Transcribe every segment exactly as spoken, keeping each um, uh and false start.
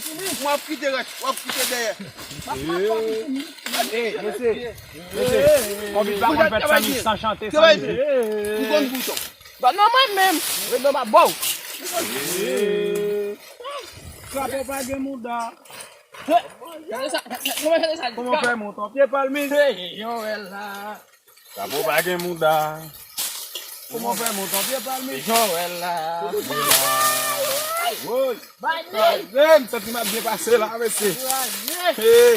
w ap kite rès, w ap kite dèyè. Ey, mesye, mesye, konbit pa konn fèt san mizik, san chante, san mizik. Ou konn bouton. Ba non mwen menm. Mwen non m ap ba w. Krapo pa gen mouda. Kòman fè montan pye palmi? Jan wè la. Krapo pa gen mouda. Kòman fè montan pye palmi? Jan wè la. Woy. Kraze m, santi m ap byen pase la, mesye. Hey.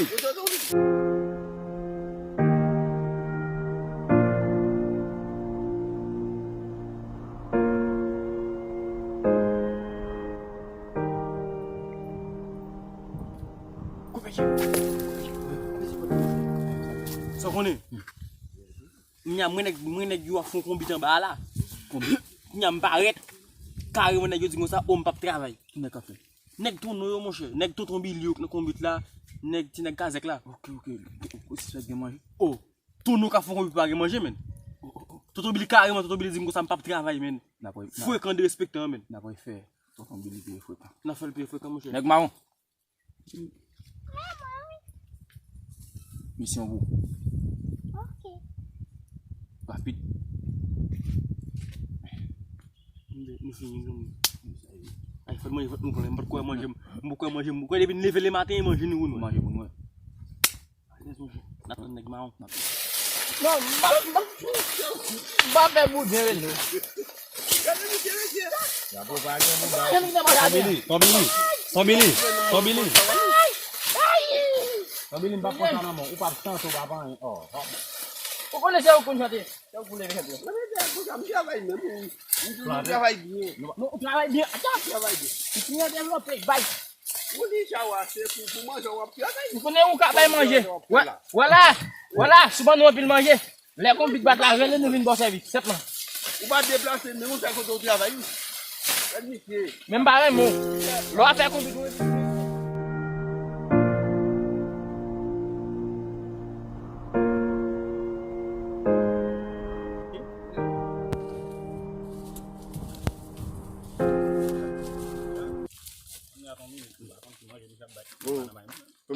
Sa w konnen? Kounya mwen nèg, mwen nèg yo ap fè yon konbit anba a la. Konbit? Kounya m parèt. Kareman nèg yo di m konsa, o m p ap travay. Ki nèg k ap fè? Nèg Tono yo, monchè. Nèg Tonton Billy yo k nan konbit la. Nèg, ti nèg kazèk la. Ok, ok. Ou sispèk gen manje? O, Tono k ap fè yon konbit pa gen manje, menn. Tonton Billy kareman, Tonton Billy di m konsa m p ap travay, menn. Frekan derespektan, menn. N ap fè Tonton Billy peye frekan. N ap fè l peye frekan, monchè. Nèg mawon. Misyon pou ou. Ok. Rapid. Nou fini, nou. Ay, fòk manje, fòk nou pran. M pa t kwè manje, m pa t kwè manje, m kwè depi n leve le maten, e manje nou pou nou. Manje pou nou. N ap tann nèg mawon. Non, m pa, m pa, m pa fè bouden rele. Gade misye, mesye. Gade misye, mesye. Tonbili, Tonbili, Tonbili, Tonbili. Tonbili, m p ap pran sa nan men w. Ou p ap chante, ou p ap anyen. Oh, oh. Ou konnen se ou konn chante. Se ou pou leve chante. Mwen, mesye, konsa, m travay menm, wi. M toujou travay byen. Non, ou travay byen. Ata! M travay byen. Ou fini devlope, bay. Ou di sa w a, se pou, pou manje w ap travay. Ou konnen ou ka bay manje. Wè, wè la, wè la, sou ban nou anpil manje. Lè konbit bat la, rele nou vin ba w sèvis, sètman. Ou pa deplase, men ou sa kote w travay, wi. Gad misye. Men m pa renmen w. Lè w ap fè konbit, ou rele.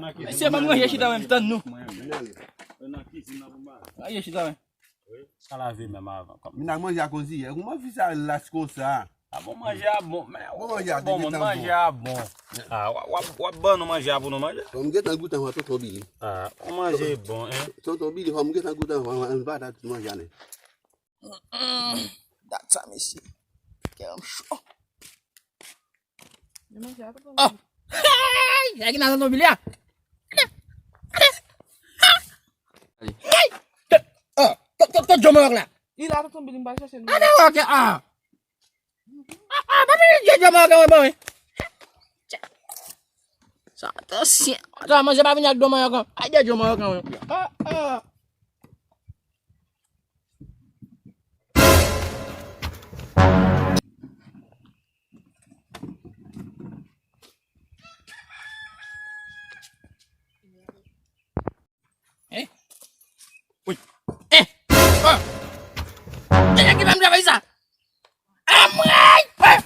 Mesye, pa manje chita menm, tann nou. Manje chita menm. Sa lave menm avan. Kòm vin ak manje a konn si yè. Kouman fi sa las konsa? A bon, manje a bon, men. Bon, manje a bon, manje a bon. A, w ap, w ap ban nou manje a pou nou manje. Fò m gentan goute anvan, tonton Billy. A, bon, manje bon, en. Tonton Billy, fò m gentan goute anvan, anvan m pataje manje a nèt. Dat sa, mesye. Kè m cho. Oh! Hey! Sa ki nan tonton Billy a? Hey! Oh! Kot, kot, kot John Mark la? Li la, tonton Billy, m pral chèche l. Ah, non, ok, ah! Ah, ah, pa vin ak John Mark, mwen, mwen. Sa, atansyon. Sa, manje pa vin ak John Mark, an. Ay, de John Mark, an. Ah, ah. Eh? Wi. Eh! Ah! Kiyès ki ban m travay sa? Anmwey! Eh!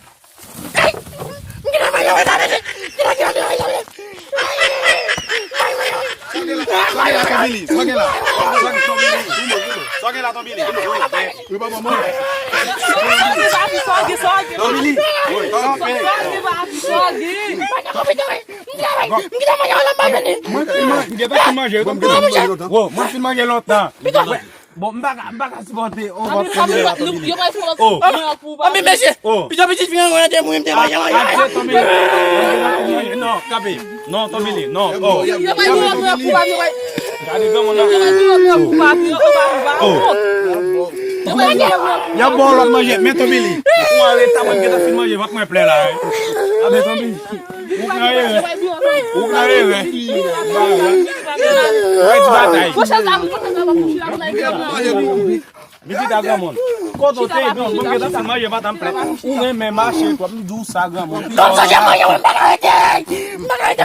Eh! M gentan manje wè sa, mesye! Kiyès ki ban m travay sa, mesye? Sa gen la, sa gen la, Tommy Lee. Sa gen la. Sa gen, Tommy Lee. Sa gen la, Tommy Lee. Wi, papa, mwen. Tommy Lee. Wi, kanpe. Mwen fin manje, mwen gentan fin manje. Wo, mwen fin manje lontan. Bon, m pa ka, m pa ka sipòte. Oh, va fè la, Tommy Lee. Oh. Anmwey, mesye. Oh. Pito pitit fin anmwey te mouri, m te manje manje. Adieu, Tommy Lee. Non, kanpe. Non, Tommy Lee, non. Oh. Gade granmoun nan. Oh. Y ap ba w lòt manje, men Tommy Lee. Ou ale ta mwen gentan fin manje, vant mwen plen la, wi. Abe Tommy. Ou nan erè. Ou nan erè. Ou pèdi batay. Pitit a granmoun. Kote w te, bon, bon, gentan fin manje, vant mwen plen. Ou renmen mache twòp, m di w sa granmoun. Kòm sa, jan manje, mwen pa ka rete. M pa ka rete.